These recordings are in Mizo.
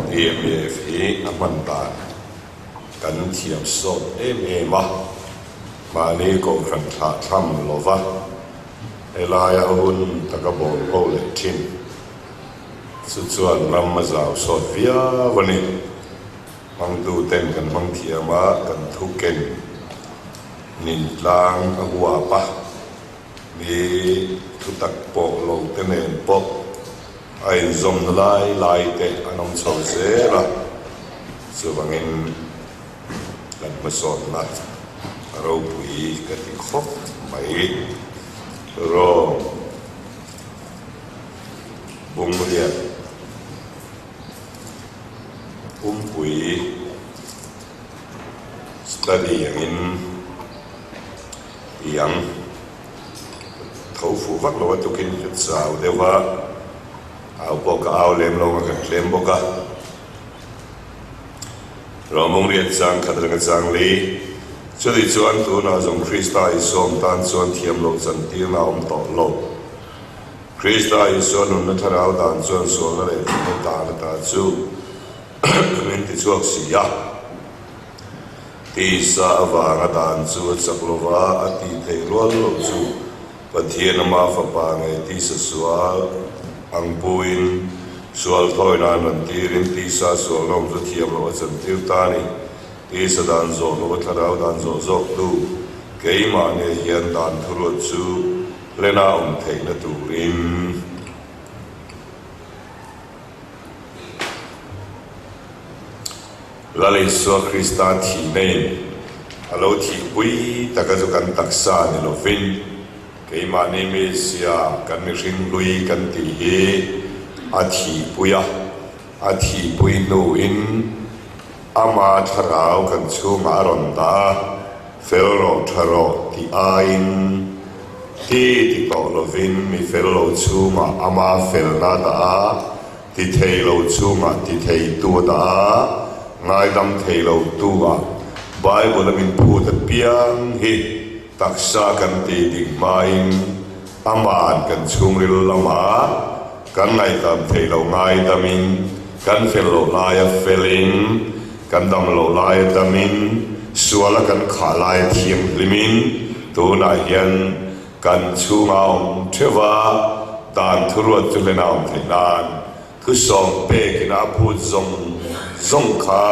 EMF hi a hman dan kan thiam sawt em em a, mahni kohhran thlah thlam lova helaia hun taka bawl ho leh thin chu chuan ram a zau sawt viau a ni. Hmangtu ten kan hmang thiam a, kan thu ken nin tlang a huap a, mi thu tak pawh lo te nen pawh a inzawmna lai lai te an awm chho zel a, chuvangin kan hmasawnna a ropui ka ti khawp mai. Rawng Bungriat. Pumpui study angin iang tho fuh vak lo a tukin ka chau deuh a, au pawh ka au lem lo a kan tlem bawk a. Rawmawng riat chang khat reng a chang li. Chuti chuan tunah zawng Krista Isua tan chuan thiam loh chantirna a awm tawh lo. Krista Isua nunna thlarau dan chuan sualna leh thihna dan ata chu min ti chhuak si a. Tisa avanga dan chu a chak lo va, a tih theih rual loh chu Pathian ama Fapa ngei tisa sual ang puin sual thawi nan rawn tirin tisa sualna awm chu thiam loh a chantir ta a ni. Tisa dan zawh loh a thlarau dan zawh zawktu keimahni hian dan thuruat chu Hlena awm theihna turin Lal Isua Krista thihna in a lo thihpui taka chu kan taksa ni lovin keimahni Mesia kan mihring hlui kan tih hi a thihpui a, a thihpui hnuin ama thlarau kan chhungah a rawn dah a, fel rawh tha rawh tih aiin ti ti tawh lovin mi fel lo chhungah ama felna a dah a, ti thei lo chhungah ti thei tu a dah a, ngaidam thei lo tu ah Bible a min phut apiang hi taksa kan ti dik hmain Aman kan chhungril lamah kan ngaihdam thei lo ngaidamin, kan fel loh laia felin, kan dam loh laia damin, suala kan khah laia thianghlimin tunah hian kan chhunga awm theuh a, dan thuruat chu hlen a awm theih nan thusawm pekin a phut zawng zawng kha.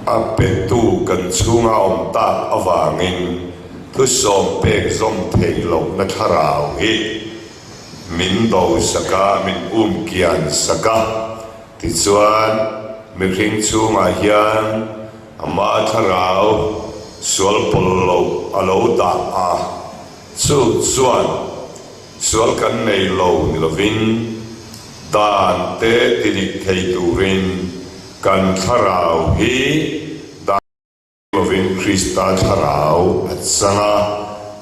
A petu kan chhunga awm tak avangin thusawm pek zawm theih lohna thlarau hi min do sak a, min um kian sak a. Tichuan, mihring chhungah hian ama thlarau sual pawlh loh a lo dah a, chu chuan Sual kan nei lo ni lovin dan te ti dik thei turin kan thlarau hi dan lovin Krista thlarau a chang a,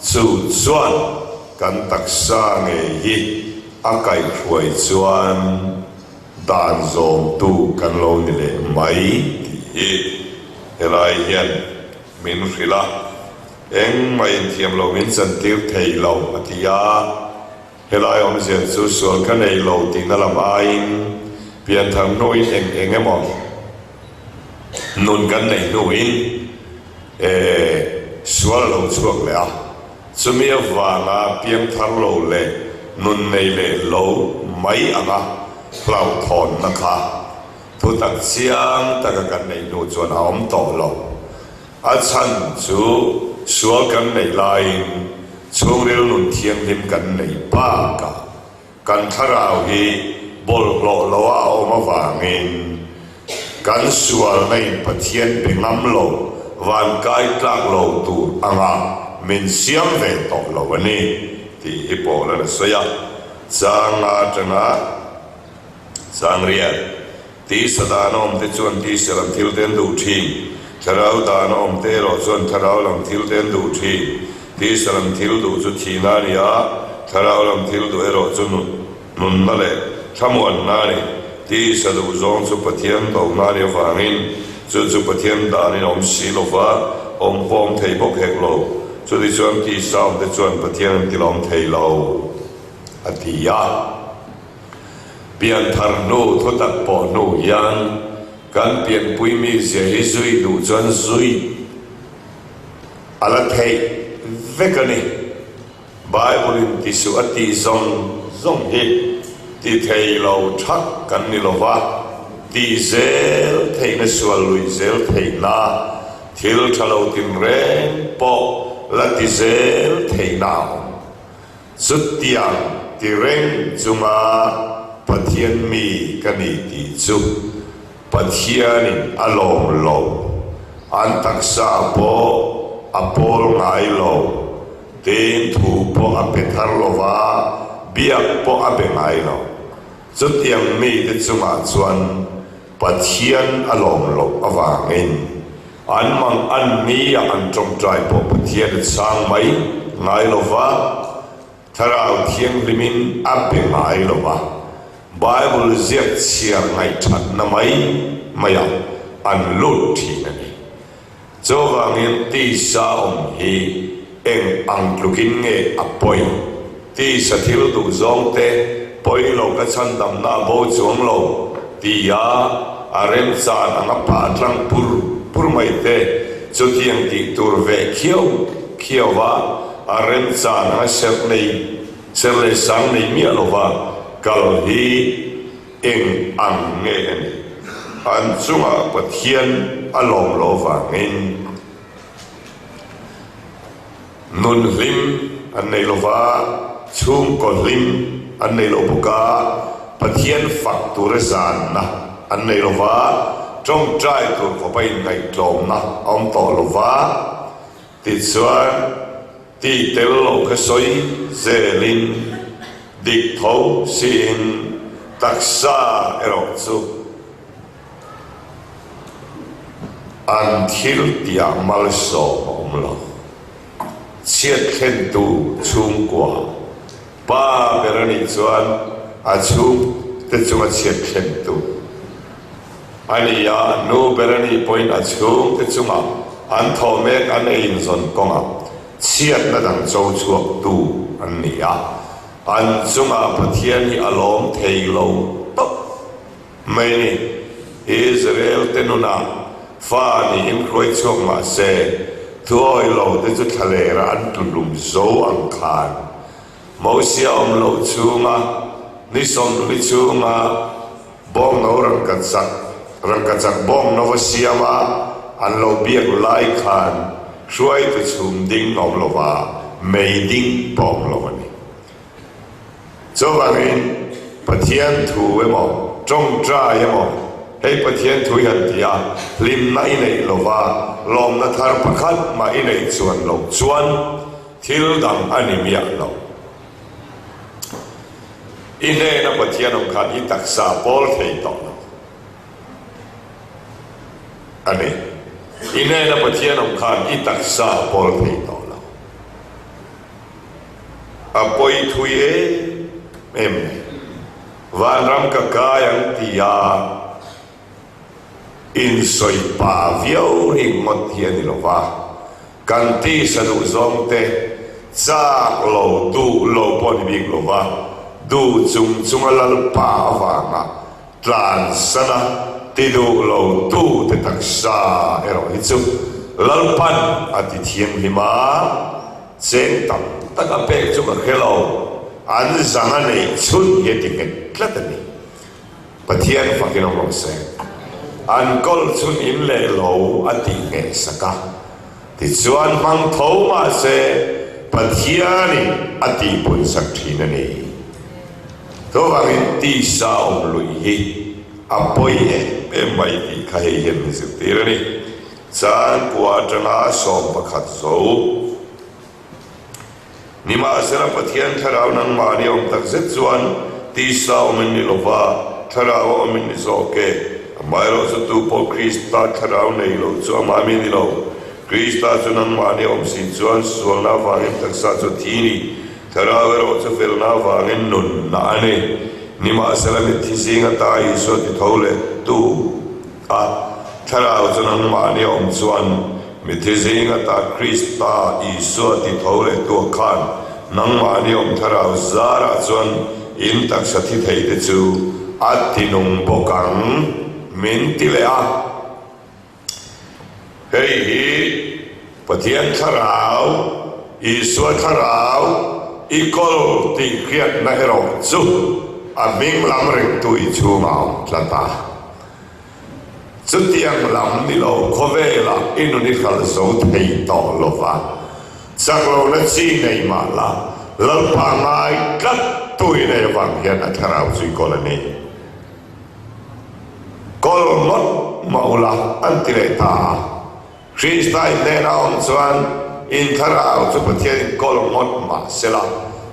chu chuan kan taksa ngei hi a kaihhruai chuan dan zawmtu kan lo ni leh mai tih hi helai hian min hrilh a. Engmah inthiam lo min chantir thei lo, a ti a. Helai awmzia chu sual ka nei lo tihna lam aiin pianthar hnuin eng eng emaw nun kan neih hnuin sual a lo chhuak leh a. Chumi avanga piangthar lo leh nun nei leh lo mai anga hlauhthawnna kha thutak chiang taka kan neih hnu chuan a awm tawh lo. A chhan chu sual kan neih laiin chhungril nun thianghlim kan neih bakah kan thlarau hi bawlhhlawh loa a awm avangin kan sualna in Pathian be ngam lo, van kai tlak lo tur anga min siam ve tawh lo a ni tih hi Paula'n a sawi a. Changa atanga Changriat. Tisa dan a awmte chuan tisa lam thil te an duh thin, thlarau dan a awmte erawh chuan thlarau lam thil te an duh thin. Tisa lam thil duh chu thihna a ni a, thlarau lam thil duh erawh chu nunna leh thlamuanna a ni. Tisa duh zawng chu Pathian dohna a nih avangin chu chu Pathian danin a awm si lo va, awm pawh awm thei bawk hek lo. Chutichuan tisa awmte chuan Pathian an tilawm thei lo, a ti a. Pianthar hnu thutak pawh hnu hian kan pianpui mizia hi zui duh chuan zui a la theih vek a ni. Bible in ti suh a tih zawng zawng hi ti thei lo thak kan ni lo va, tih zel theihna sual lui zel theihna, thil tha lo tinreng pawh la ti zel theihna a awm. Chutiang ti reng chunga Pathian mi ka ni tih chu Pathianin a lawm lo, an taksa pawh a pawl ngai lo, tiin thu pawh a pe thar lo va, biak pawh a be ngai lo. Chutiang mite chungah chuan Pathian a lawm loh avangin an mang an nia an tawngtai pawh Pathian a chhang mai ngai lo va, Thlarau Thianghlimin a be ngai lo va, Bible ziak chhiar ngaihthatna mai maiah an lut thin a ni. Chuvangin tisa awm hi eng ang tlukin nge a pawi? Tisa thil duh zawngte pawi lo ka chhandamna a bo chuang lo tia a remchan anga pah tlang pur pur mai te chutiang tih tur ve khiau khiau va A remchan anga serh nei, serh leh sang nei miah lova kal hi eng ang nge a nih? An chungah Pathian a lawm lo vangin nun hlim an nei lova, chhungkaw hlim an nei lo bawk a, Pathian fak tura zanna an nei lova, tawngtai tur khawpa inngaihtlawmna a awm tawh lova, Tichuan, tih tel lo kha sawi zelin dik tho siin taksa erawh chu an thil tihah malsawm a awm lo. Chhiat thlentu chhungkua pa ber a nih chuan a chhungte chunga chhiat thlentu a ni a, nu ber a nih pawhin a chhungte chungah an thawh mek an ei inzawn kawngah chhiatna dang cho chhuaktu an ni a, an chungah Pathian hi a lawm thei lo tawp mai a ni. Israel te nunah fa niin hruai chhuak mah se, thuawi lo te chu thlalera an tluhlum zo ang khan Mosia awm loh chhunga ni 40 chhunga Bawngno rangkachak, rangkachak bawngno va siam a, an lo biak lai khan hruaitu chhum ding awm lo va, mei ding pawh awm lo a ni. Chuvangin Pathian thu emaw, tawngtai emaw, hei Pathian thu i han ti a, hlimna i neih lo va, lawmna thar pakhat mah i neih chuan loh chuan thil dang a ni miah lo. I hnena Pathian awm khan i taksa pawl thei tawh lo a ni. I hnena Pathian awm khan i taksa pawl thei tawh lo. A pawi thui em em mai. Vanram ka kai ang ti a insawi pah viau ringawt hi a ni lo va. Kan tisa duh zawng te chak lo, duh lo pawh ni bik lo va, duh chung chunga Lalpa avanga tlansana ti duh lo tu te taksa erawh hi chu Lalpan a ti thianghlim a, cheng tam tak a pek chu ka hre lo, an zang a neih chhun hi a ti nghet tlat a ni. Pathian fakin awm rawh se. An kawl chhun in leh lo a tih ngheh sak a. Tichuan hmang tho mah se Pathianin a tihpun sak thin a ni. Chuvangin tisa awm luih hi a pawi em em mai tih kha hei hian min zirtir a ni. Changkua atanga 11 zo. Nimahsela Pathian Thlarau nangmahni awm tak zet chuan tisa awm in ni lo va, Thlarau a awm in ni zawk e. Amaherawh chu tu pawh Krista Thlarau nei lo chu amah mi ni lo. Krista chu nangmahni awm si chuan sualna avangin taksa chu thi ni, Thlarau erawh chu felna avangin nunna a ni. Nimahsela mitthi zing ata Isua ti tho leh tu a Thlarau chu nangmahni awm chuan Mitthi zing ata Krista Isua ti tho leh tuah khan nangmahni awm thlarau zarah chuan in taksa thi thei te chu a tinung bawk ang min ti leh a. Hei hi Pathian Thlarau, Isua Thlarau i kawl tih hriatna erawh chu a hming lam ringtu i chhungah a awm tlat a. Chutiang lam ni lo khawvelah i nun i hralh zo thei tawh lo va, chak lohna chi nei mah la, Lalpa ngai tlat tu i nei avang hian a thlarau chu i kawl a ni. Kawl ngawt mah ula an ti leh ta a. Krista in hnena awm chuan in thlarau chu Pathian in kawl ngawt mah sela,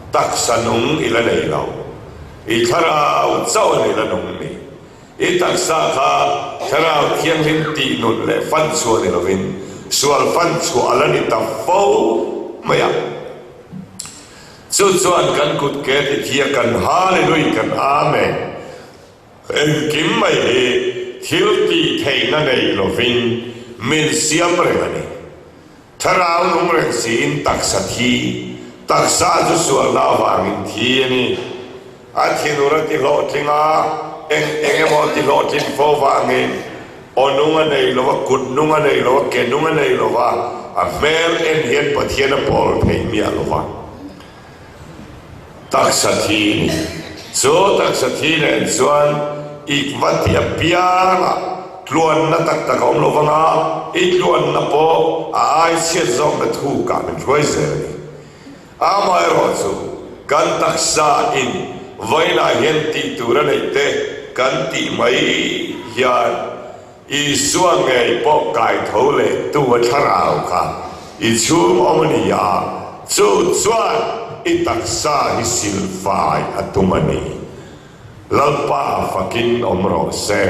taksa nung i la nei lo. I thlarau chauh a ni la nung ni. I taksa kha Thlarau Thianghlim tih nun leh fan chhuah ni lovin sual fan chhuah a la ni ta fo mai a. Chu chuan kan kut ke ti thi a kan Hallelui kan Amen engkim mai hi thil tih theihna nei lovin min siam reng a ni. Thlarau nung reng siin taksa thi, taksa chu sualna avangin thi a ni. A thinur a ti hlawhtling a, eng eng emaw a ti hlawhtlin fo vangin aw nung a nei lo va, kut nung a nei lo va, ke nung a nei lo va, a hmel en hian Pathian a pawl theih miah lo va. Taksa thi ni. Chu taksa thi nen chuan ik va ti apiangah tluanna tak tak a awm lo vang a, i tluanna pawh a ai chhiat zawkna thukah min hruai zel a ni. Amaherawhchu kan taksa in vawiinah hian tih tur a neih te kan tih mai hian, Isua ngei pawh kai tho leh tu a thlarau kha i chhung awm a ni a, chu chuan i taksa hi silfai a tum a ni. Lalpa fakin awm rawh se.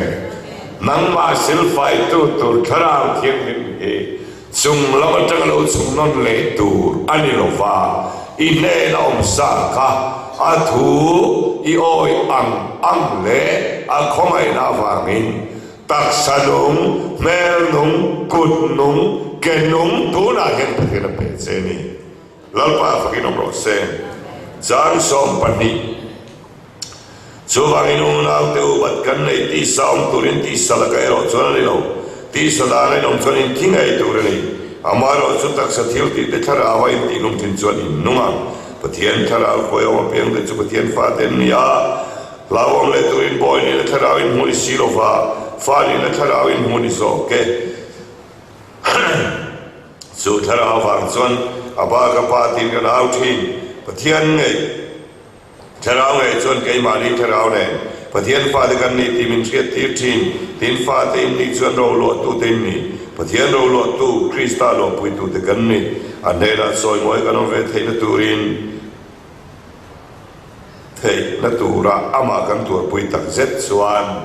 Nangmah silfaitu tur thlarau thianghlim hi chung lam atanga lo chhung nawn leh tur a ni lo va, i hnena awm sa kha a thu i awi ang ang leh a khawngaihna avangin taksa nung, hmel nung, kut nung, ke nung tunah hian Pathian a pe che a ni. Lalpa fakin awm rawh se. Chang 12. Chuvangin unaute upat kan neih tisa awm turin tisa laka erawh chuan a ni lo. Tisa dana in awm chuan in thi ngei tur a ni. Amaherawh chu taksa thil tih te thlarau a intih lung thin chuan in nung a. Pathian thlarau hruai awm apiang te chu Pathian fate an ni a. Hlauhawm leh turin bawi nihna thlarau in hmu ni si lo va, fa nihna thlarau in hmu ni zawk e. Chu thlarau avang chuan a ba ka pa tiin kan au thin. Pathian ngei. Thlarau ngei chuan keimahni thlarau nen Pathian fate kan ni tih min hriattir thin. Tin, fate in nih chuan roluahtute in ni. Pathian roluahtu, Krista luahpuitute kan ni. A hnenah sawi mawi kan awm ve theihna turin theihna tura amah kan tuarpui tak zet chuan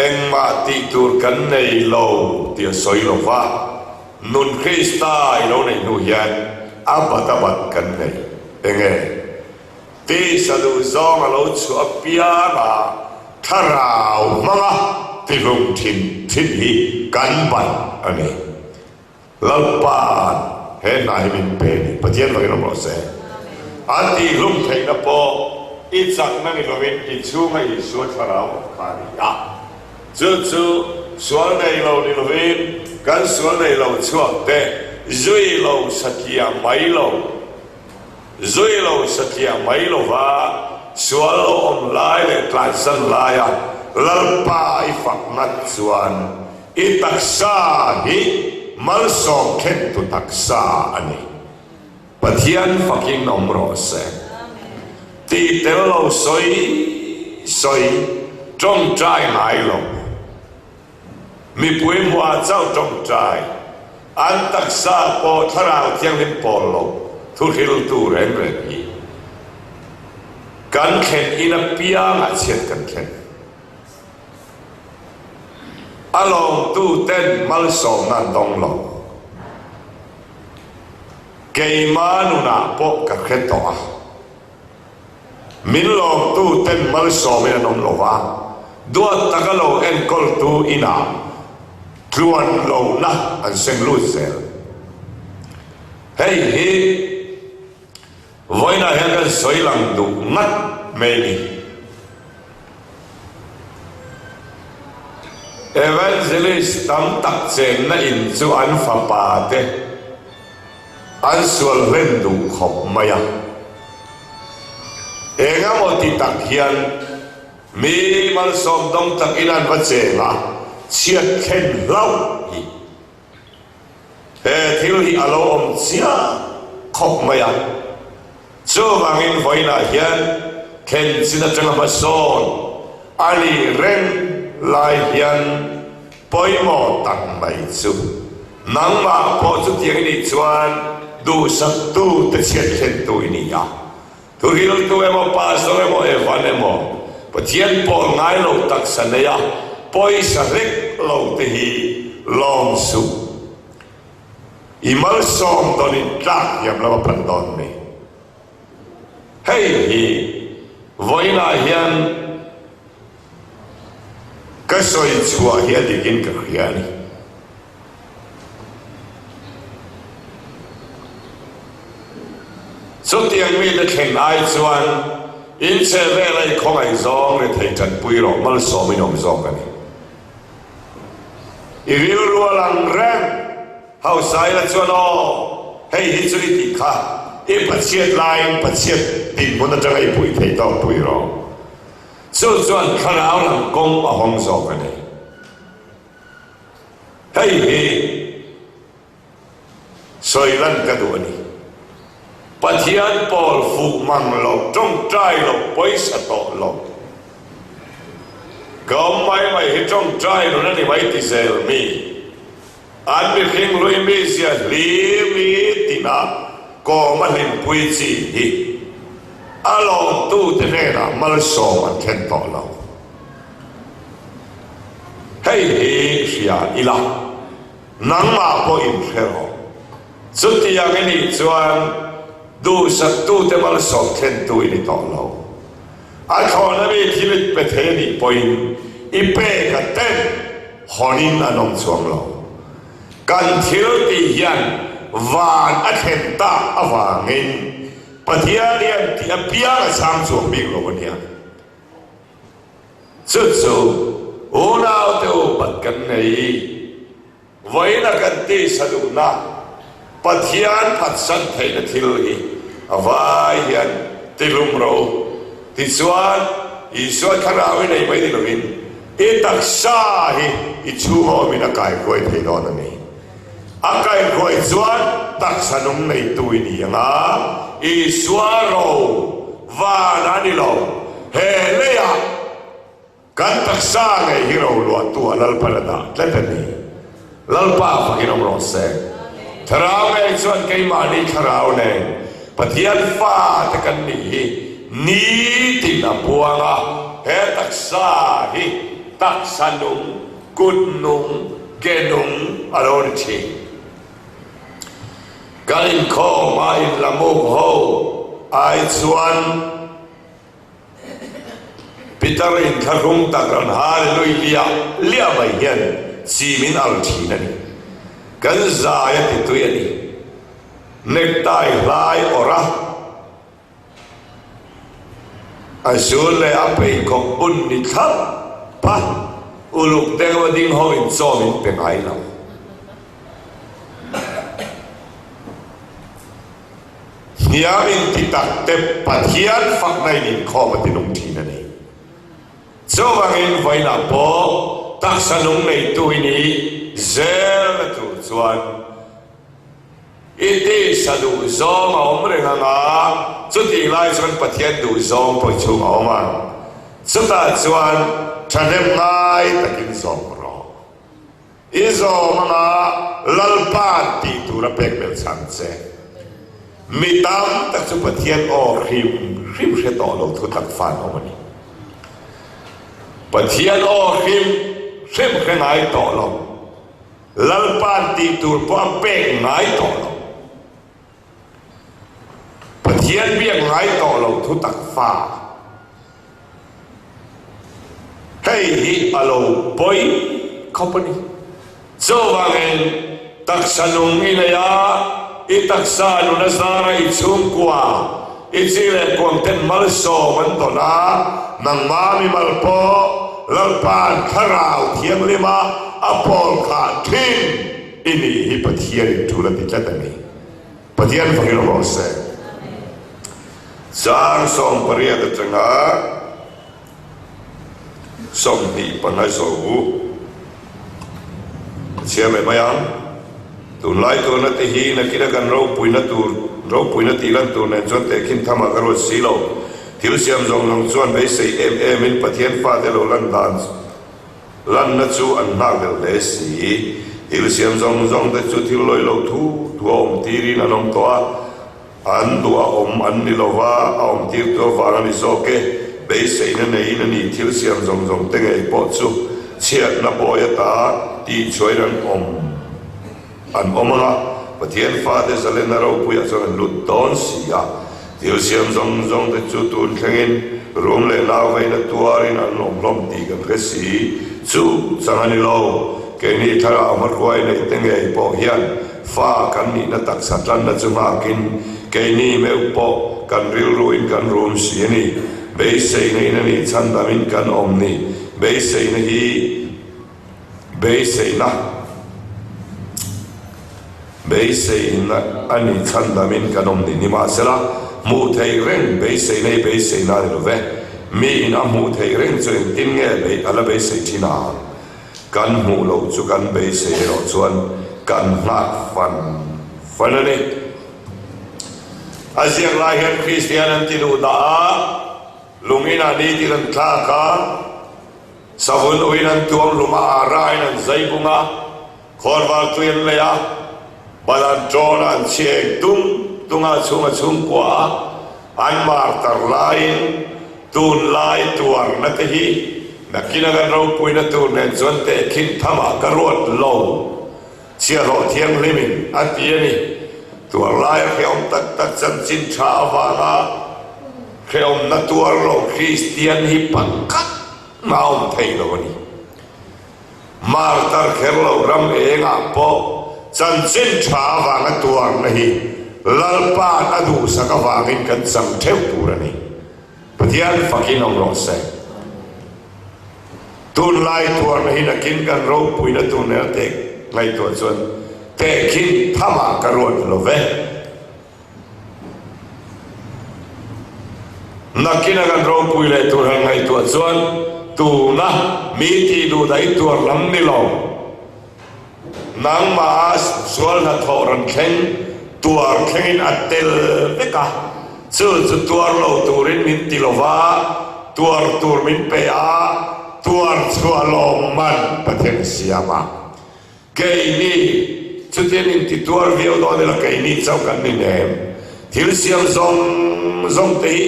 engmah tih tur kan nei lo tih a sawi lo va. Nun Krista i lo neih hnu hian a bat a bat kan nei. Enge? Tisa duh zawng a lo chhuah apiang a, thlarau hmanga tihlum thin thin hi kan bat a ni. Lalpa'n he hna hi min pe ni. Pathian vangin awm rawh se. A tihlum theihna pawh i chakna ni lovin i chhunga Isua thlarau awm kha a ni a. Chu chu sual nei lo ni lovin kan sual nei lo chhuak te zui lo satliah mai lo, zui lo satliah mai lova sual lo awm lai leh tlansan laia Lalpa i fak ngat chuan i taksa hi malsawm thlentu taksa a ni. Pathian fakin awm rawh se. Tih tel lo sawi sawi tawngtai ngai lo. Mipui hmuah chauh tawngtai, an taksa pawh Thlarau Thianghlim pawl lo thuhriltu reng reng hi kan thlen in apiangah chhiat kan thlen. A lawmtu ten malsawmna an dawng lo. Keima nunah pawh ka hre tawh a, min lawmtu ten malsawmin an awm lo va, duat taka lo enkawltu inah tluan lohna an seng lut zel. Hei hi vawiinah hian kan sawi lang duh ngat mai a ni. Evangelist tam tak chenna in chu an fapa te an sual hlen duh khawp mai a. Engemaw ti tak hian mi malsawm dawng takin an va cheng a, chhiat thlen hlauh hi. He thil hi a lo awm chiah khawp mai a, chuvangin vawiinah hian thlen chin atanga hmasawn a nih reng lai hian pawimawh tak mai chu nangmah pawh chutiang i nih chuan duhsaktu te chhiat thlentu i ni a. Thuriltu emaw, pastor emaw, evan emaw, Pathian pawl ngai lo taksa neia pawisa hlek lo te hi lawm suh. I malsawm dawn in tlak hiam lo a pan dawn ni. Hei hi vawiinah hian ka sawi chhuah hi a dik in ka hria a ni. Chutiang mite thlen ai chuan in chhe vela i khawngaih zawng rethei tanpui rawh malsawm in awm zawk a ni. I rilru a lang reng, hausa ila chuan aw, hei hi chu i tih kha, i pachhiat laiin pachhiat dinhmun atanga i puih thei tawk pui rawh. Chu chuan thlarau lam kawng a hawng zawk a ni. Hei hi sawi lan ka duh a ni. Pathian pawl fuh mang lo, tawngtai lo, pawisa tawh lo. Ka awm mai mai hi tawngtai nun a ni mai ti zel mi. An mihring hlui mizia hlir ni tina kawm a hlimpui chi hi a lawmtute hnenah malsawm an thlen tawh lo. Hei hi hria ila, nangmah pawh in hre rawh. Chutiang i nih chuan duhsaktute malsawm thlentu i ni tawh lo. A thlawhna mi thil i pe thei a nih pawhin i pek a ten hawnin an awm chuang lo. Kan thil tih hian van a thlen tak avangin Pathian hian tih apiang a chhang chuang bik lo a nia. Chu chu unaute upat kan nei. Vawiina kan tisa duhna, Pathian phatsan theihna thil hi a vai hian tihlum rawh u. Tichuan, Isua thlarau i nei mai ni lovin i taksa hi i chhunga awmin a kaihruai thei dawn a ni. A kaihruai chuan taksa nung neitu i ni ang a, Isua ro van a ni lo, he leiah kan taksa ngei hi ro luahtu ah Lalpan a dah tlat a ni. Lalpa fakin awm rawh se. Thlarau ngei chuan keimahni thlarau nen Pathian fate kan nih hi nitin a puang a, he taksa hi taksa nung, Kut nung, ke nung a lo ni thin. Kan inkhawm a inlamuk ho ai chuan Peter inthlahrung tak rawn Hallelui liah liah mai hian chim in al thin a ni. Kan zai a titui a ni. Necktie hlai awrh a. A zul leh a pheikhawk bun ni thlap a, uluk deuh a ding ho in chaw min pe ngai lo. Hniam in ti tak te Pathian fakna in inkhawm a ti nung thin a ni. Chuvangin vawiinah pawh taksa nung neitu i nih zelna tur chuan, I tisa duhzawng a awm reng ang a, chutih lai chuan Pathian duhzawng pawh i chhung a awm ang. Chutah chuan thahnem ngai takin zawm rawh. I zawm anga Lalpa'n tih tur a pek belh chang che. Mi tam tak chu Pathian aw hrim hrim hre tawh lo thu tak fan awm a ni. Pathian aw hrim hrim hre ngai tawh lo. Lalpa'n tih tur pawh a pek ngai tawh lo. Pathian biak ngai tawh lo thu tak fa. Hei hi a lo pawi khawp a ni. Chuvangin taksa nung i nei a, i taksa nun a zara i chhungkua. I chi leh kuang ten malsawm an dawn a, nangmah mimal pawh Lalpa'n Thlarau Thianghlima a pawl khah thin i nih hi Pathianin tul a ti tlat a ni. Pathian fakin awm rawh se. Chang 18 atanga 25 zo a chhiar leh mai ang. Tunlai tuarna te hi nakina kan ropuina tur, ropuina tih lan tur nen chuan tehkhin tham ah ka ruat si lo. Thil siam zawng zawng chuan beisei em em in Pathian fate lo lan dan lanna chu an nghak del hle si. Thil siam zawng zawng te chu thil lawi lo thu thu a awm tirin an awm tawh a. An duh a awm an ni lo va, a awm tirtu avang a ni zawk e. Beiseina neiin a ni thil siam zawng zawng te ngei pawh chu chhiatna bawi ata tihchhuahin an awm an awm ang a, Pathian fate zalenna ropuiah chuan an lut dawn si a. Thil siam zawng zawng te chu tun thlengin rum leh nauveina tuarin an awm hlawm tih kan hre si. Chu chang a ni lo, keini thlarau hmahruai neih te ngei pawh hian Fa kan nihna taksa tlanna chu nghakin keini meuh pawh kan rilruin kan rum si a ni. Beiseina in a nih chhandamin kan awm ni. Beiseina hi beiseina beiseina a nih chhandamin kan awm ni. Nimahsela, hmuh theih reng beiseina hi beiseina a ni lo ve. Miin a hmuh theih reng chu engtin nge a la beisei thin ang? Kan hmuh loh chu kan beisei erawh chuan kan nghak fan fan a ni. A ziak lai hian Kristian an ti duh dah a, lung inah nitin an thlak a, savun uin an tuam hlum a, arain an zai bung a, khawnvar tui an lei a, bal an ṭawn a, an chhieng tung tung a, a chhung a chhungkua a, An martar laiin tunlai tuarna te hi nakina kan ropuina tur nen chuan tehkhin thamah ka ruat lo, chhiahhlawh thianghlimin a ti a ni. Tuar laia hrehawm tak tak chanchin tha avanga hrehawmna tuar lo Kristian hi pakhat mah a awm thei lo a ni. Martar kher lo ram engah pawh chanchin tha avanga tuarna hi Lalpa'n a duhsak avangin kan chang theuh tur a ni. Pathian fakin awm rawh se. Tunlai tuarna hi nakin kan ropuina tur nel teh ngaihtuah chuan tehkhin thamah ka ruat lo ve. Nakina kan ropui leh tur han ngaihtuah chuan tuna mi tih duh daih tuar lam ni lo. Nangmah sual hnathawh rawn thleng tuar thlengin a tel vek a, chu chu tuar lo turin min ti lo va, tuar tur min pe a, tuar chhuah lawmman Pathian a siam a. Keini, chutiang inti tuar viau dawn ila keini chauh kan ni nem. Thil siam zawng zawng te hi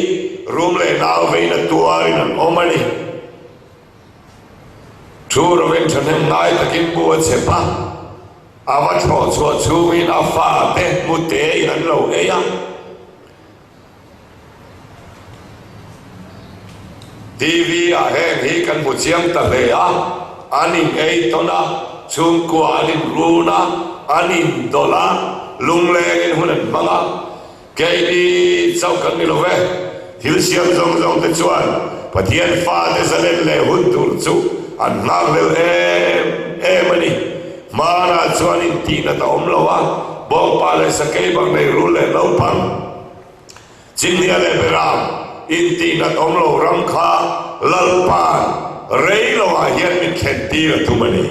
rum leh nau vein a tuarin an awm a ni. Thu rovin thahnem ngai takin bu a chep a, a va thlawh chhuah chhungin a fate hmute in an lo ei a. TV ah heng hi kan hmu chiang ta hle a, an in ei tawn a, chhungkua an in run a, an in dawlh a, lungleng in hun an hmang a, keini chauh kan ni lo ve. Thil siam zawng zawng te chuan Pathian fate zalen leh hun tur chu an nghak hlel em em a ni. Hmanah chuan intihna ta awm lo a, bawngpa leh sakei bang nei rul leh naupang, Chinhnia leh Beram intihnat awm lo ram kha Lalpa'n rei loah hian min thlentir a tum a ni.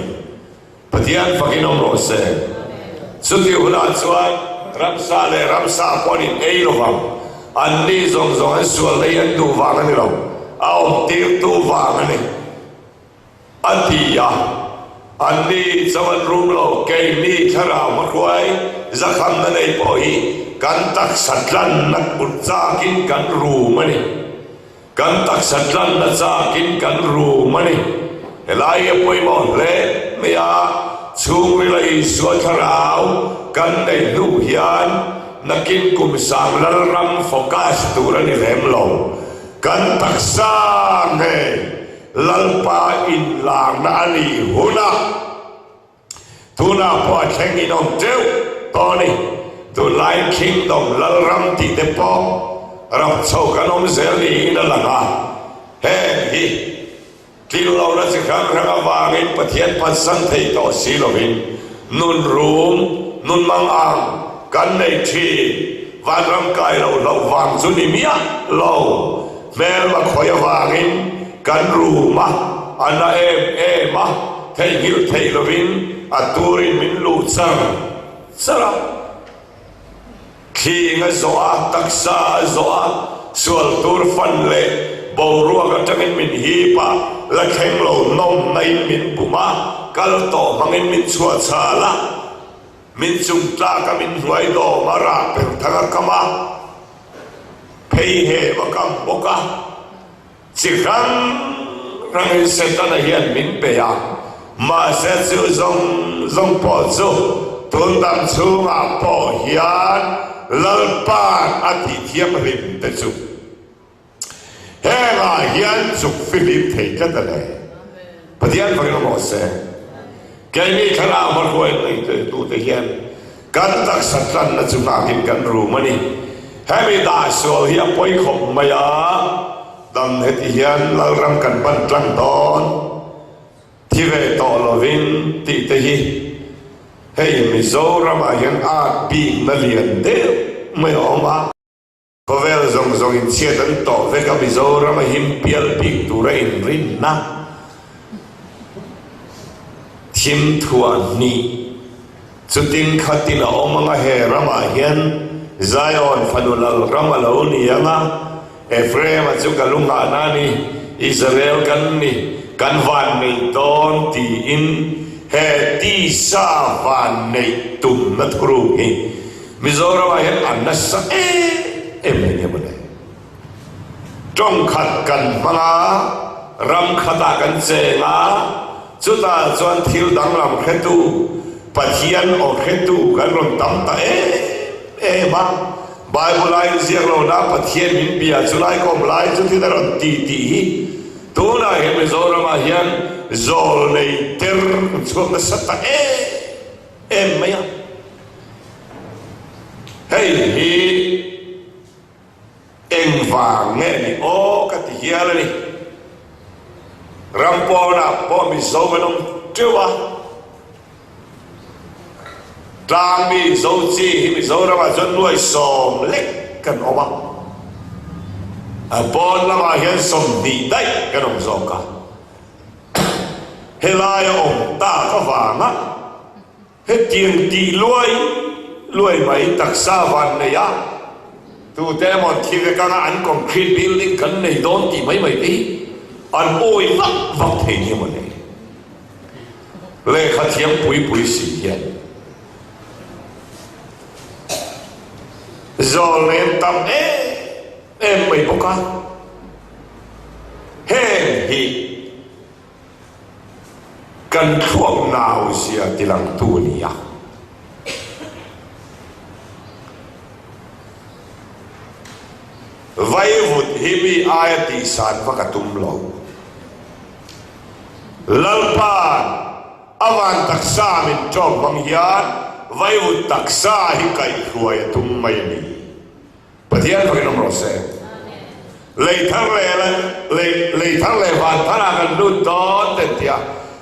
Pathian fakin awm rawh se. Chutih hunah chuan ramsa leh ramsa pawh an in ei lo vang. Anni zawng zawng an sual lei an duh vang a ni lo, a awmtirtu vang a ni. A ti a, Anni chauh an rum lo, keini thlarau hmahruai zakhamna nei pawh hi kan taksa tlanna kut chakin kan rum a ni. Kan taksa tlanna chakin kan rum a ni. Helai hi a pawimawh hle mai a, chhungrila Isua thlarau kan neih hnu hian nakin kum sang Lalram focus tur a ni lem lo. Kan taksa ngei Lalpa inlarna a nih hunah tunah pawh a thleng inawm teuh tawh a ni. Tunlai Kingdom, Lalram tih te pawh Rap chho kan awm zel niin a lang a, heng hi tlin lohna chi hrang hrang avangin Pathian phatsan thei tawh si lovin nun rum, nun mang ang kan nei thin. Vanram kai loh hlauh vang chu ni miah lo, hmelma khawi avangin kan rum a, a na em em a, theihnghilh theih lovin a turin min luh char char a. Thling a zawh a, taksa a zawh a, sual tur fan leh boruak atangin min hip a, la thleng lo nawmna in min bum a, kal tawh hmangin min chhuah chhal a, min chung tlak a, min hnuai dawm a, rah per thang a kam a, phei hem a kam bawk a. Chi hrang hrangin Setana hian min bei a, mahse chu zawng zawng pawh chu tun dam chhungah pawh hian Lalpa'n a tih thianghlim te chu hengah hian chuk fihlim thei tlat a nei. Pathian fakin awm rawh se. Keini thlarau hmahruai ngaihtuahtute hian kan taksa tlanna chu nghakin kan rum a ni. Hemi dah sual hi a pawi khawp mai a, dam heti hian Lalram kan ban tlang dawn, thi ve tawh lovin tih te hi hei Mizoramah hian at bikna lian deuh mai a awm a. Khawvel zawng zawng in chhiat an tawh vek a, Mizoram a him pial bik tura inrinna thim thuah hnih chutin khatin a awm ang a, he ramah hian Zion fanu lal ram a lo ni ang a, Ephraim-a chu ka lunghahna a ni, Israel kan ni, kan vanneih dawn tiin he tisa vanneih tumna thuruk hi Mizoram ah hian a nasa em em mai nia mawle. Tawng khat kan hmang a, ram khatah kan cheng a, chutah chuan thil danglam hretu, Pathian aw hretu kan rawn tam ta em em a. Bible a inziak lo na Pathian min bia chu lai kawm lai chu thil a rawn ti tih hi tunah hian Mizoram ah hian zawl nei ter kan chhuak nasa ta em em mai a. Hei hi engvang nge ni aw ka ti hial a ni. Ram pawnah pawh Mizo an awm teuh a, tlang mi Zo chi hi Mizoramah chuan nuai sawm lek kan awm a, a pawn lamah hian 20 daih kan awm zawk a. Helaia awm tak avanga Hetiang tih luai luai mai taksa van nei a, tute emaw an thi vek anga an concrete building kan nei dawn tih mai mai te hi an awi vak vak thei nia mawle. Lehkha thiam pui pui si hian zawl nen tam em em mai bawk a, heng hi Kan thluak nau zia tilangtu a ni a. Vaivut hi mi aia tihsan vak a tum lo. Lalpa'n a van taksa min ṭawm hmang hian vaivut taksa hi kaihhruai a tum mai a ni. Pathian fakin awm rawh se. Lei thar leh lei lei thar leh van thar ah kan lut dawn ten tia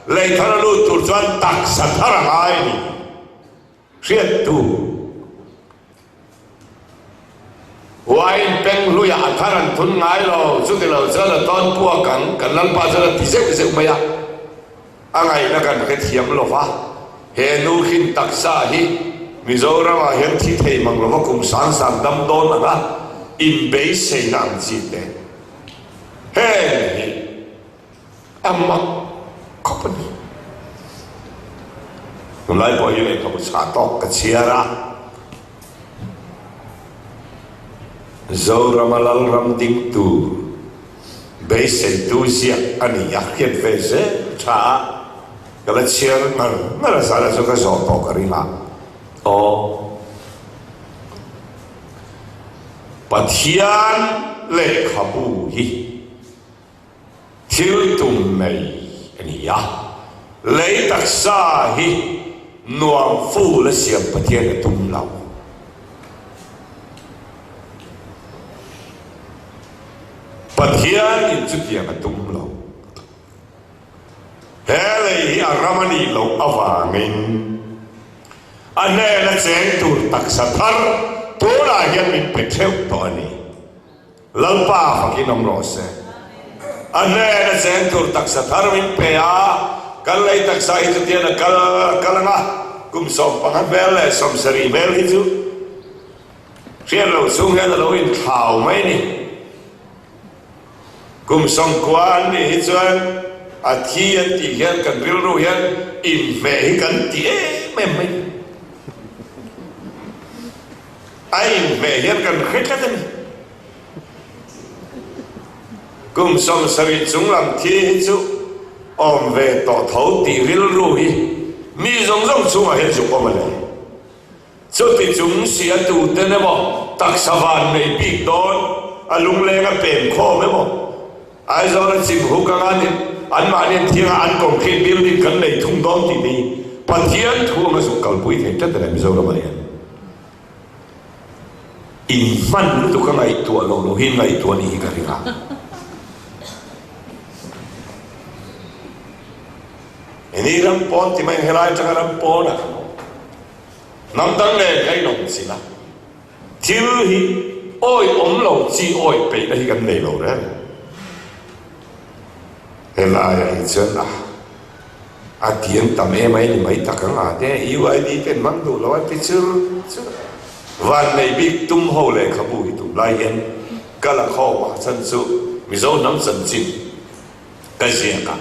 lei thar a lut tur chuan taksa thar a ngai a ni. Hriattu Wine peng hluiah a thar an thun ngai lo, chuti lo chuan a tawn puak ang, kan Lalpa chuan a ti zeuh zeuh mai a. A ngaihna kan hrethiam lo va, he nu hrin taksa hi Mizoramah hian thi thei mang lova kum sang sang dam dawn anga inbeiseina ang chi te heng hi a mak khawp a ni. Tunlai pawh hi lehkhabu chhah tawk ka chhiar a, Zorama Lalram ding tur Beiseitu ziak a ni a, hriat ve zel tha a, ka la chhiar ngar ngar a, zana chu ka zawh tawh ka ring a, aw Pathian lehkhabu hi thil tum nei a ni a, lei taksa hi nuam ful a siam Pathian a tum lo. Pathianin chutiang a tum lo. He lei hi a ram a nih loh avangin a hnena cheng tur taksa thar tunah hian min pe theuh tawh a ni. Lalpa fakin awm rawh se. A hnena cheng tur taksa thar min pe a, kan lei taksa hi chutian a kal a kal ang a, kum 15 hmel leh 70 hmel hi chu hriat loh chhung hian a lo inthlau mai a ni. Kum 90 an nih hi chuan a thi an tih hian kan rilru hian inhmeh hi kan ti em em mai. A inhmeh hian kan hre tlat a ni. Kum 70 chung lam thi hi chu awm ve tawh tho tih rilru hi mi zawng zawng chungah hian zuk awm a nei. Chuti chung si a tuten emaw taksa van nei bik dawn a lungleng a pem khawm emaw Aizawl a chim huk anga ni anmahni an thianga an concrete building kan nei thung dawn tih ni Pathian thu anga zuk kalpui thei tlat a ni Mizoramah hian. In hman lutuk a ngaihtuah loh loh hi ngaihtuah nih hi ka ring a. Ini ram pawn ti mai helai atanga ram pawnah kan awm. Hnam dang nen ka inawm chin a, thil hi awi awm lo chi awi peihna hi kan nei lo reng. Helaiah hi chuan a a tiang tam em a ni mai tak ang a te UID ten hmang duh lo a ti chur chur a. Vannei bik tum ho lehkhabu hi tunlai hian ka la khawm a chan chu Mizo hnam chanchin ka ziak a,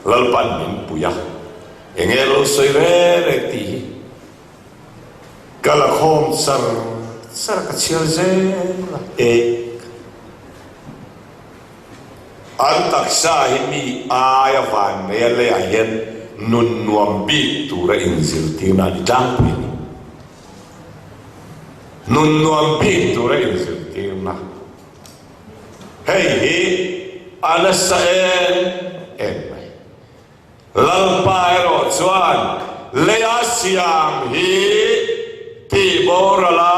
Lalpan min pui a. Enge lo sawi reng reng tih hi ka la khawm char char a, ka chhiar zel a, ek an taksa hi mi aia van mai a leiah hian nun nuam bik tura inzirtirna a ni tlangpui a ni. Nun nuam bik tura inzirtirna hei hi a nasa em em mai. Lalpa erawh chuan leia siam hi tih boral a,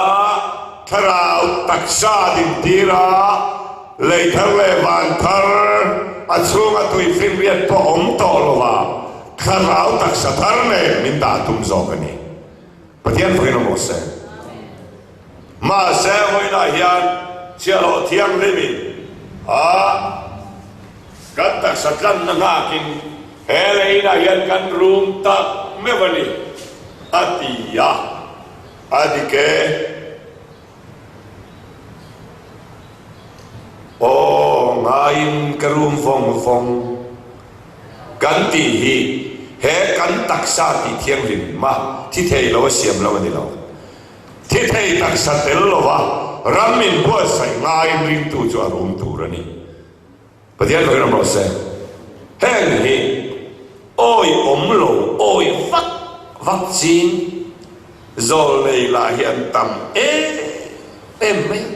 thlarau taksa dintir a, lei thar leh van thar a chhunga tui finriat pawh awm tawh lova thlarau taksa thar nen min dah tum zawk a ni. Pathian fakin awm rawh se. Mahse vawiinah hian chhiahhlawh thianghlimin a kan taksa tlanna nghakin he leinah hian kan rum tak meuh a ni, a ti a. A dik e. Aw, ngaiin ka rum vawng vawng kan tih hi he kan taksa tih thianghlim ma thi thei lo a siam lo a ni lo. Thi thei taksa tel lova ram in buatsaih ngaiin ringtu chu a rum tur a ni. Pathian fakin awm rawh se. Heng hi awi awm lo, awi vak vak ching zawl nei lah hi an tam em em mai a.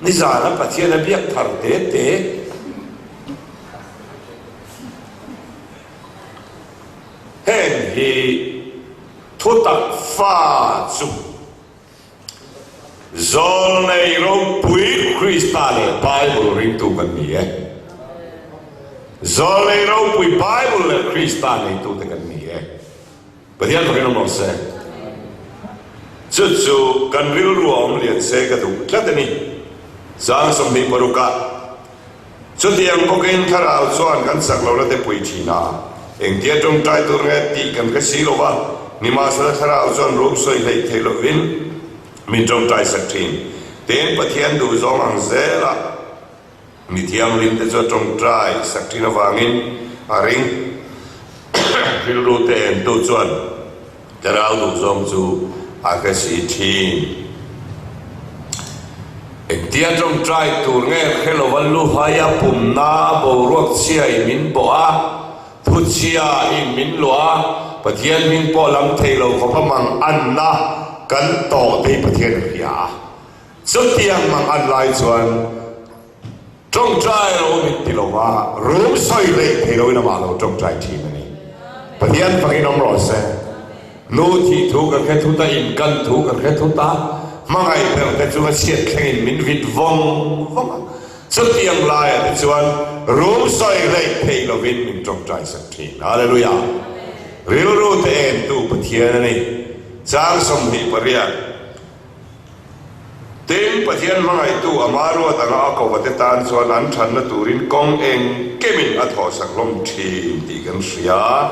Nizana Pathian a biak thar te te. Heng hi thutak fa chu. Zawlnei ropui Krista leh Bible ringtu kan ni e. Zawlnei ropui Bible leh Krista neitute kan ni e. Pathian fakin awm rawh se. Chu chu kan rilru a awm lian se ka duh tlat a ni. Sang 26 ah Chutiang bawkin Thlarau chuan kan chak lohna te pui thin a, engtia tawngtai tur nge tih kan hre si lo va, nimahsela Thlarau chuan rum sawi hleih theih lovin min tawngtai sak thin. Tin, Pathian duhzawng ang zela mi thianghlim te chu a tawngtai sak thin avangin a ring rilru te entu chuan Thlarau duhzawng chu a hre si thin. Engtia tawngtai tur nge hre lova luhai a pumna a boruak chhia in min bawh a, thu chhia in min luah a, Pathian hming pawh lam thei lo khawp a mang anna kan tawh te hi Pathian a hria a. Chutiang mang an lai chuan Tawngtai lo min ti lo va, rum sawi hleih thei loin amah lo tawngtai thin a ni. Pathian fakin awm rawh se. Nu thih thu kan hre thut a, in kan thu kan hre thut a, hmangaih ber te chunga chhiat thlengin min vit vawng vawng a. Chutiang laiah te chuan rum sawi hleih theih lovin min tawngtai sak thin. Hallelujah! Rilru te entu Pathian a ni. Chang 28. Tin, Pathian hmangaihtu ama ruat anga a kova te tan chuan an thatna turin kawng engkimin a thawhsak hlawm thin tih kan hria.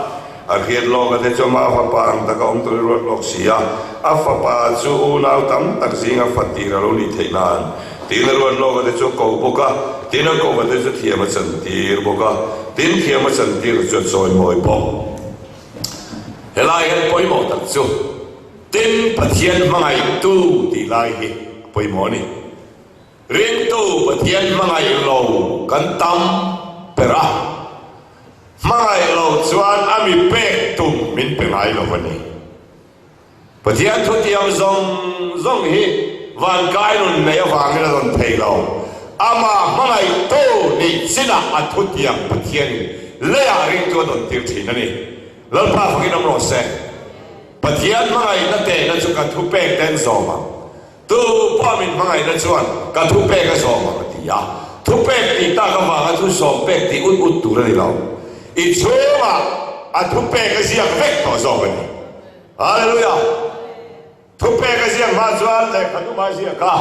A hriat lawka te chu ama fapa ang taka awm turin ruat lawk si a, a fapa chu unau tam tak zinga fat tir a lo nih theih nan. Tin, a ruat lawka te chu a ko bawk a, tin a kova te chu thiam a chantir bawk a, tin thiam a chantir chu a chawimawi bawk. Helai hian pawimawh tak chu. Tin, Pathian hmangaihtu tih lai hi a pawimawh a ni. Ringtu Pathian hmangaih lo kan tam ber a, hmangaih lo chuan a mi pek tum min pe ngai lo a ni. Pathian thutiam zawng zawng hi vankai nun nei avangin a rawn thei lo. Amah hmangaihtu nih chinah a thutiam Pathianin leiah ringtu a dawn tir thin a ni. Lalpa fakin awm rawh se. Pathian hmangaihna tehna chu ka thupek te an zawm ang. Tu pawh min hmangaihna chuan ka thupek a zawm ang a ti a. Thupek tih tak avanga thu sawm pek tih ut ut tur a ni lo. I chhungah a thupek a ziak vek tawh zawk a ni. Hallelujah! Thupek a ziak hma chuan lehkha dum a ziak a,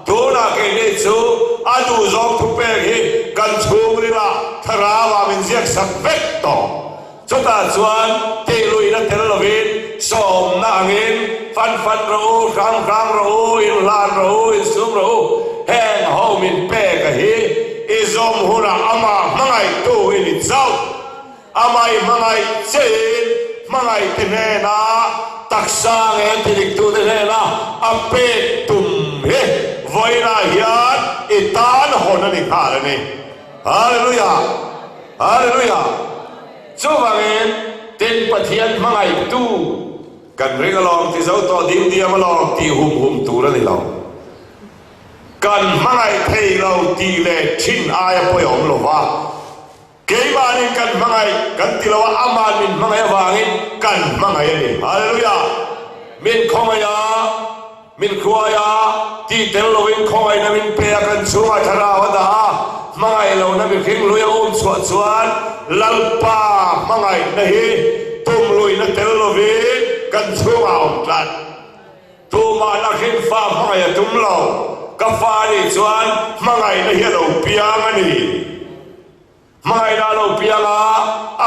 tunah keini chu a duhzawng thupek hi kan chhungrilah thlarauah min ziak sak vek tawh. Chutah chuan tihluihna tel lovin sawmna angin fan fan rawh u, hrang hrang rawh u, inhlan rawh u, insum rawh u, heng ho min pek a hi i zawm hunah amah hmangaihtu i ni chauh. Amah i hmangaih chein hmangaihte hnena taksa nge tiliktute hnena a pek tum hi vawiinah hian i tan hawn a ni nghal a ni. Hallelujah! Hallelujah! Chuvangin tin Pathian hmangaihtu kan ring alawm ti zo tawh ding diam alawm tih hum hum tur a ni lo. Kan hmangaih thei lo tih leh thin aia pawi a awm lo va. Keimahnin kan hmangaih kan ti lo a, Aman min hmangaih avangin kan hmangaih a ni. Hallelujah! Min khawngaih a, min hruai a, tih tel loin khawngaihna min pe a, kan chhungah thlarau a dah a, hmangaih lohna mihring hlui a um chhuah chuan Lalpa hmangaihna hi tumluihna tel lovin kan chhungah a awm tlat. Tumah lakin fa hmangaih a tum lo, ka fa nih chuan hmangaihna hi a lo piang a ni. Hmangaihna a lo piang a,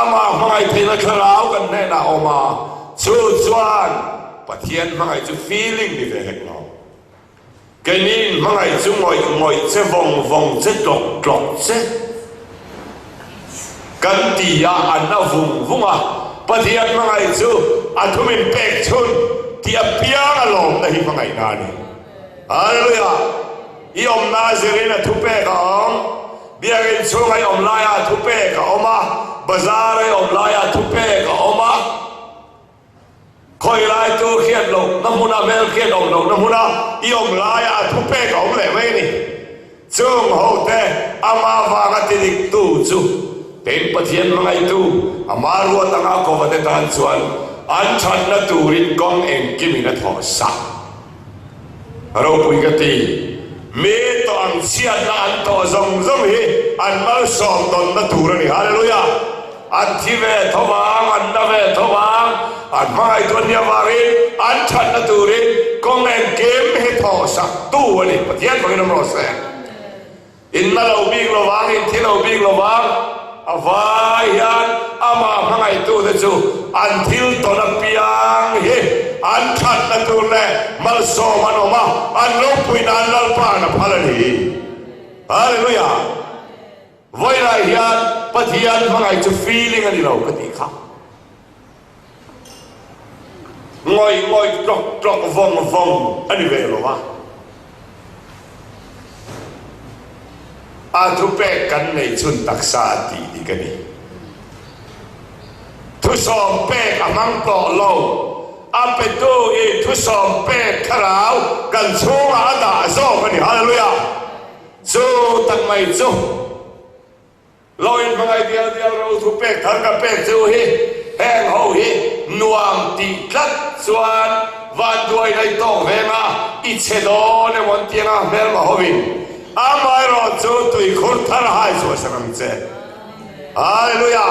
amah hmangaih theihna thlarau kan hnenah a awm a, chu chuan Pathian hmangaih chu feeling ni ve hek lo. Keini inhmangaih chu ngawih ngawih che, vawng vawng che, tlawk tlawk che kan ti a, an a vung vung a. Pathian hmangaih chu a thu min pek chhun tih apiang a lawmna hi hmangaihna a ni. Hallelujah! I awmna a zirin a thupek a awm. Biakinn chhunga i awm laiah a thupek a awm a, bazar a i awm laiah a thupek a awm a. Khawi lai chu hriat lohna hmuna hmel hriat awm lohna hmuna i awm laia a thupek a awm leh mai a ni. Chung hote ama vanga tidiktu chu Tin Pathian hmangaihtu ama ruat anga a kovate tan chuan an thatna turin kawng engkimin a thawh sak. Ropui ka ti. Mi tawh ang chhiatna an tawh zawng zawng hi an malsawm dawnna tur a ni. Hallelujah! An thi ve tho vang, an na ve tho vang, an hmangaihtu an nih avangin an thatna turin kawng engkim hi thawhsak tu a ni. Pathian fakin awm rawh se. In na lo bik lo vang, in thi lo bik lo vang, a vai hian amah hmangaihtute chu an thil tawn apiang hi an thatna tur leh malsawm an awm a, an ropui nan Lalpa'n a phal a ni. Hallelujah! Vawilah hian Pathian hmangaih chu feeling a ni lo ka tih kha. Ngawih ngawih tlawk tlawk vawng vawng a ni ve lo a. A thupek kan neih chhun taksa a tih dik a ni. Thusawm pek a hmang tawh lo. A petu i thusawm pek thlarau kan chhungah a dah zawk a ni. Hallelujah! Chu tak mai chu. Lo inhmangaih dial dial ro thu pek thar ka pek chu hi heng ho hi nuam tih tlat chuan vanduai naih tawk veng a i chhe dawn emaw an ti anga hmelma hovin. Amaherawhchu tuikhur thar hai chhuahsak ang che. Hallelujah!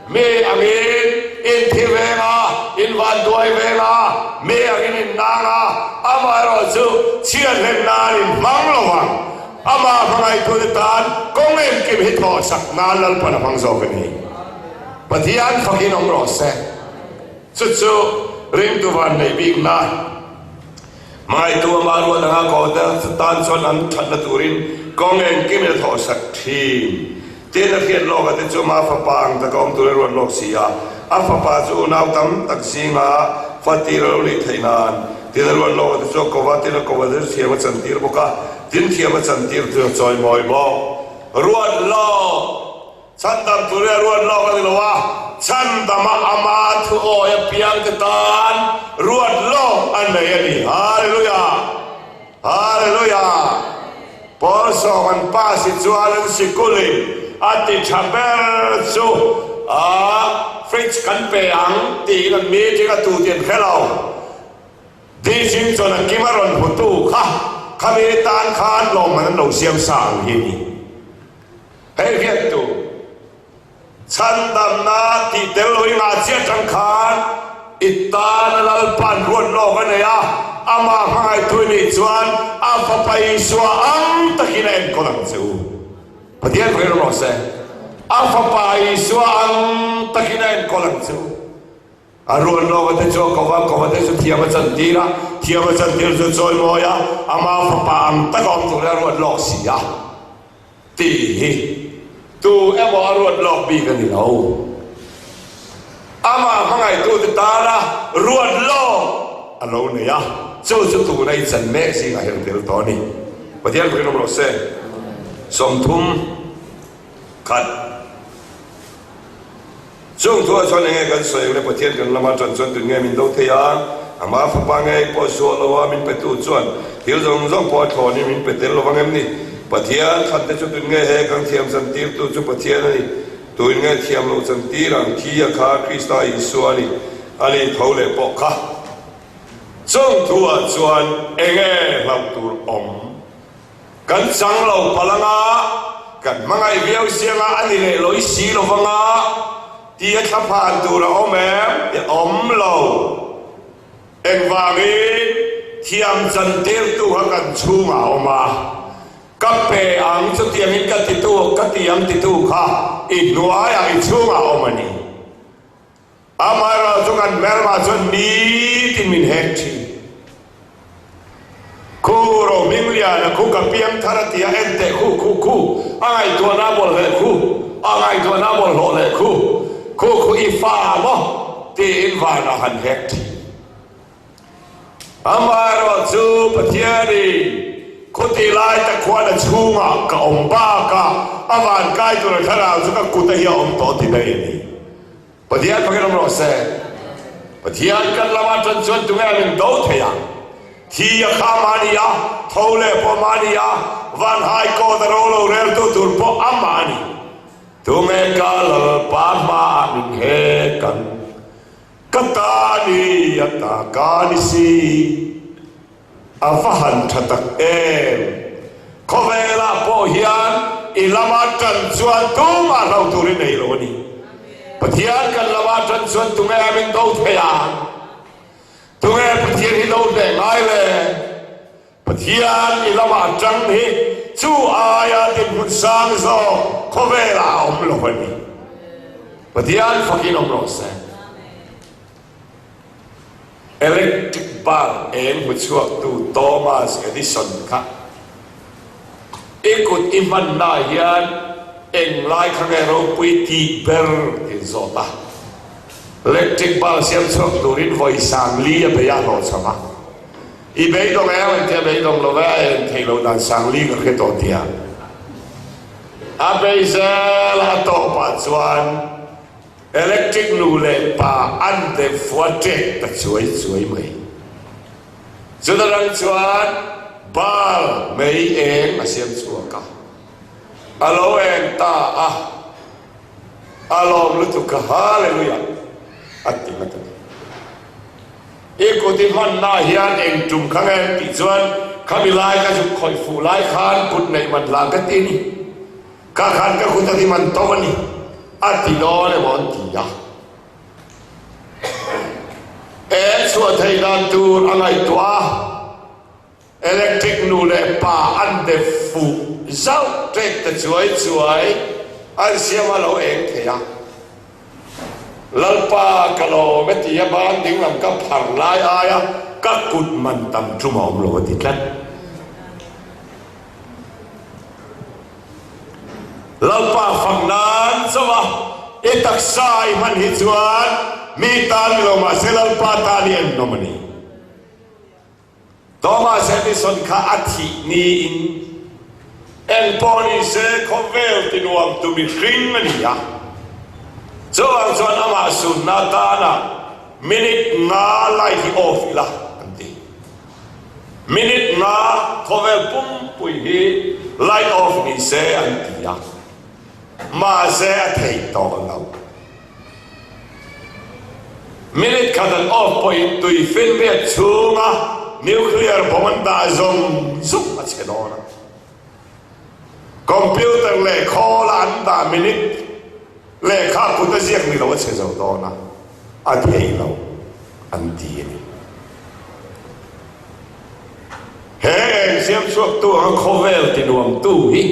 Mi angin in thi veng a, in vanduai veng a, mi angin in nang a, amaherawhchu chhiat hlen nan in hmang lo vang. Amah hmangaihtute tan kawng engkim hi thawhsak nan Lalpan a hmang zawk a ni. Pathian fakin awm rawh se. Chu chu ringtu van neih bikna hmaitu ama ruat anga kohte tan chuan an thatna turin kawng engkim in a thawhsak thin. Tin, a hriat lawk a te chu ama fapa ang taka awm turin a ruat lawk si a, a fapa chu unau tam tak zinga fa tir a lo nih theih nan. Tin, a ruat lawk a te chu a kova, tin a kova te chu thiam a chantir bawk a, tin thiam a chantir chu a chawimawi bawk. Ruat lawk! Chhandam turin a ruat lawk a ni lo a, chhandama ama thu awi apiang te tan ruat lawk a nei a ni. Hallelujah! Hallelujah! Paul sawm an pass hi chuan an sikulin a ti tha ber chu a fridge kan pe ang tiin an meeting a tu tih an hre lo. Dichin chuan a kim a rawn hmutu kha khami tan khan lawmman an lo siam sa ang hi a ni. Hei hian tu Chhandamna tih tel lo i ngah chiah tang khan i tana Lalpa'n ruat lawk a nei a, amah hmangaihtu i nih chuan a Fapa Isua ang takin a enkawl ang che u. Pathian hmel rawh se, a Fapa Isua ang takin a enkawl ang che u. A ruat lawka te chu a ko va, kova te chu thiam a chantir a, thiam a chantir chu chawimawi a, ama Fapa ang taka awm turin a ruat lawk si a. Tih hi tu emaw a ruat lawk bik a ni lo. Amah hmangaihtute tana ruat lawk a lo nei a, chu chu tuna i chan mek zingah hian a tel tawh a ni. Pathian pawhin awm rawh se. 30 khat. Chung thuah chuan enge kan sawi ang le? Pathian kan lama tan chuan tun nge min do thei a? Ama fapa ngei pawh zuah lo a min petu chuan thil zawng zawng pawh a thlawnin min pe tel lovang em ni? Pathian khat te chu tun nge he kan thiam chantirtu chu Pathian a ni. Tuin nge thiam lo chantir ang khi a kha Krista Isua a ni. A ni tho leh pawh kha. Chung thuah chuan enge hlauh tur awm? Kan chang lo palh anga, kan hmangaih viau si anga, a ni leh lawih si lo vanga tia thlaphan tur a awm em? Ti awm lo. Engvangin thiam chantirtu kha kan chhungah a awm a, ka pe ang chutiangin ka titu, ka ti ang titu kha i hnuaiah i chhungah a awm a ni. Amaherawhchu kan hmelmah chuan nitin min hek thin. Khu Rohmingliana khu ka piang thar a ti a, en teh khu khu khu, a ngaihtuahna a bawlhhleh khu, a ngaihtuahna a bawlhhlawh leh khu, khu khu i fa maw tiin vanah han hek thin. Amaherawhchu Pathianin khuti lai tak khuan a chhungah ka awm bakah a van kai tura thlarau chu ka kuta hi a awm tawh ti daih a ni. Pathian fakin awm rawh se. Pathian kan lamah tan chuan tunge a min do thei ang? Thi a kha mahni a, tho leh pawh mahni a, van hai kawt a ro lo reltu tur pawh amah a ni. Tunge ka Lalpa hmaah min hek ang? Ka ta ni, a ta ka ni si. A va han tha tak em! Khawvelah pawh hian i lama tan chuan tumah hlo tur i nei lo a ni. Pathian kan lama tan chuan tunge a min do thei ang? Tunge Pathian hi do hneh ngai le? Pathian i lama tang hi chu aia dinhmun sang zawk khawvelah a awm lo a ni. Pathian fakin awm rawh se. Electric bulb eng hmu chhuaktu Thomas Edison kha i kut i hmanna hian eng lai kha nge ropui tih ber in zawt a. Electric bulb siam chhuak turin vawi sangli a bei a hlawhchham a. I beidawng em an tia beidawng lo ve a en theih loh dan sangli ka hre tawh tia. A bei zel a tawpah chuan Electric nu leh pa an dep fua ṭek ta chuai chuai mai. Chuta rang chuan bal mei eng a siam chhuak a, a lo eng ta a, a lawm lutuk a, Hallelujah a ti ngat a ni. I kut i hmanna hian eng tum kha nge tih chuan. Khami lai ka zuk khawih fuh lai khan kut neih man hlan ka ti a ni. Ka khan ka kut a ti man to a ni, a ti dawn emaw an ti a. Eng chhuah theih dan tur a ngaihtuah a, electric nu leh pa an be fuh zauh ṭek ta chuai chuai an siam a lo eng thei a. Lalpa ka lawm e ti a ban dinglam ka phar lai aia ka kut man tam tum a awm lo a ti tlat. Lalpa fak nan chauh a i taksa i hman hi chuan mi tan ni lo mahse Lalpa tan i ennawm a ni. Thomas Edison kha a thih niin eng pawh ni se khawvel tinuam tu mihring a ni a. Chuvang chuan amah sunna atana minute nga light hi off ila an ti. Minute nga khawvel pumpui hi light off ni se an ti a, mahse a theih tawh lo. Minute khat an off pawhin tui finriat chhunga nuclear bomb an dah zawng zawng a chhe dawn a. Computer leh khawla an dah minute lehkha kut a ziak ni lo a chhe zo dawn a, a thei lo an ti a ni. He eng siam chhuaktu anga khawvel tinuamtu hi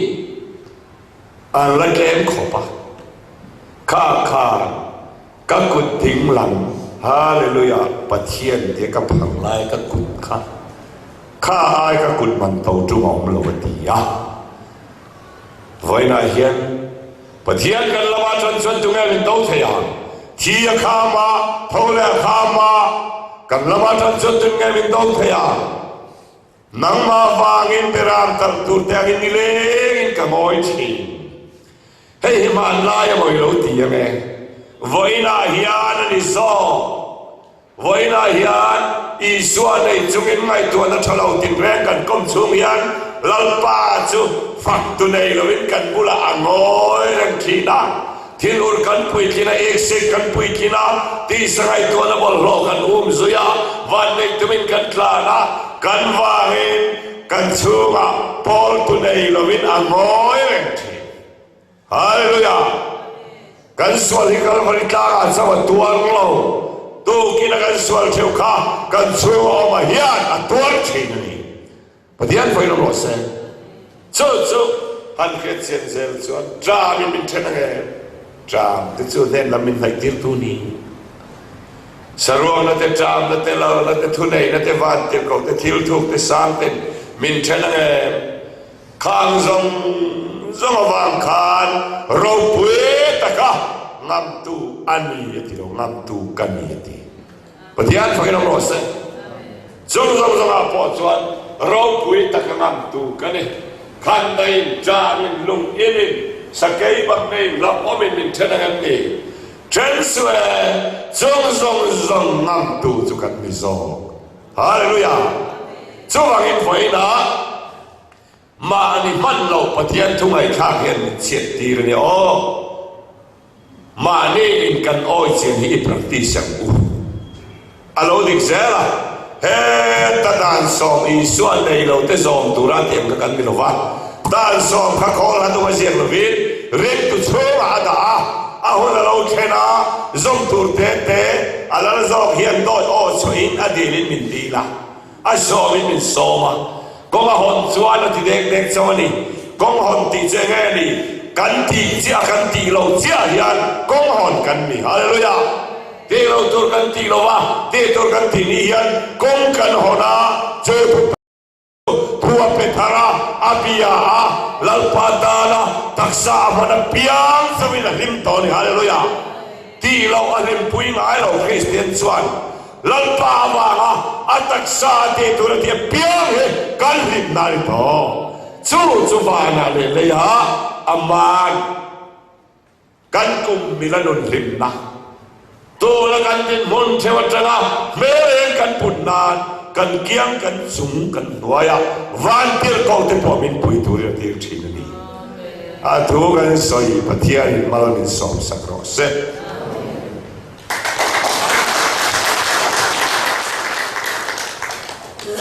an la tlem khawp a, kha khan ka kut ding lam Hallelujah Pathian tia ka phar lai ka kut kha kha ai ka kut man to tum a awm lo a ti a. Vawiinah hian Pathian kan lamah chuan chuan tunge min do thei ang? Thi a kham a, tho leh a kham a, kan lamah chuan chuan tunge min do thei ang? Nangmah vangin beram talh tur te angin nilengin ka ngawi thin. Hei hi hmanlai a mawi lo ti ang e. Vawiinah hian a ni zawk. Vawiinah hian Isua nei chungin ngaihtuahna tha lo tinreng kan kawm chhung hian Lalpa chu faktu nei loin kan bulah a ngawi reng thin a. Thil ur kan puitlin a, iksik kan puitlin a, tisa ngaihtuahna bawlhhlawh kan um zui a, vanneih tumin kan tlan a, kan vangin kan chhungah pawltu nei loin a ngawi reng thin. Hallelujah! Kan sual hi Kalvari tlangah chauh a tuar lo, tukin a kan sual theuh kha kan chhunga awmah hian a tuar thin a ni. Pathian pawhin awm rawh se. Chu chu han hriat chian zel chuan ṭam in min ṭhen ang em? Ṭam te chu hnen lam min hnaih tir tu ni. Saruakna te, ṭamna te, lalna te, thuneihna te, vantirhkoh te, thil thuk te, sang ten min ṭhen ang em? Khang zawng zawng avang khan ropui taka ngamtu a ni a ti lo, ngamtu ka ni a ti. Pathian fakin awm rawh se. Chung zawng zawngah pawh chuan ropui taka ngamtu ka ni. Khandaiin, ṭamin, lungimin, sakei bakneiin, hlauhawmin min ṭhen ang em ni? Ṭhen suh e, chung zawng zawng ngamtu chu kan ni zawk. Hallelujah! Chuvangin vawiinah mahni hman loh Pathian thu ngaihthlak hian min chhiat tir a nia aw. Mahni in kan awi chian hi i practice ang u. A lo dik zel a, heta dan sawm Isua nei lo te zawm tura a tiang kha kan ni lo va, dan sawm kha khawl a tum a ziak lovin ringtu chhungah a dah a, a hun a lo thlen a, zawm tur te te a lal zawk hian dawt aw chhuahin a dilin min dil a. A sawmin min sawm a, kawng a hawn chuan a ti dek dek chauh a ni. Kawng hawn tih chu enge a ni? Kan tih chiah kan tih loh chiah hian kawng hawn kan ni. Hallelujah! Tih loh tur kan tih lo va, tih tur kan tih ni hian kawng kan hawn a, chu thu thu a pe thar a, a bia a, Lalpa tana taksa a hman apiang chauhin a hlim tawh a ni. Hallelujah! Tih loh a hlimpui ngai lo Kristian chuan Lalpa avanga a taksa a tih tur a tih apiang hi kan hlimna a ni tawh. Chu chu vanah leh leiah aman kan kum mila nun hlimna tuna kan dinhmun theuh atanga hmel eng kan put nan kan kiang kan chung kan hnuaia vantirhkoh te pawh min pui turin a tir thin a ni. A thu kan sawi Pathianin mal min sawmsak rawh se.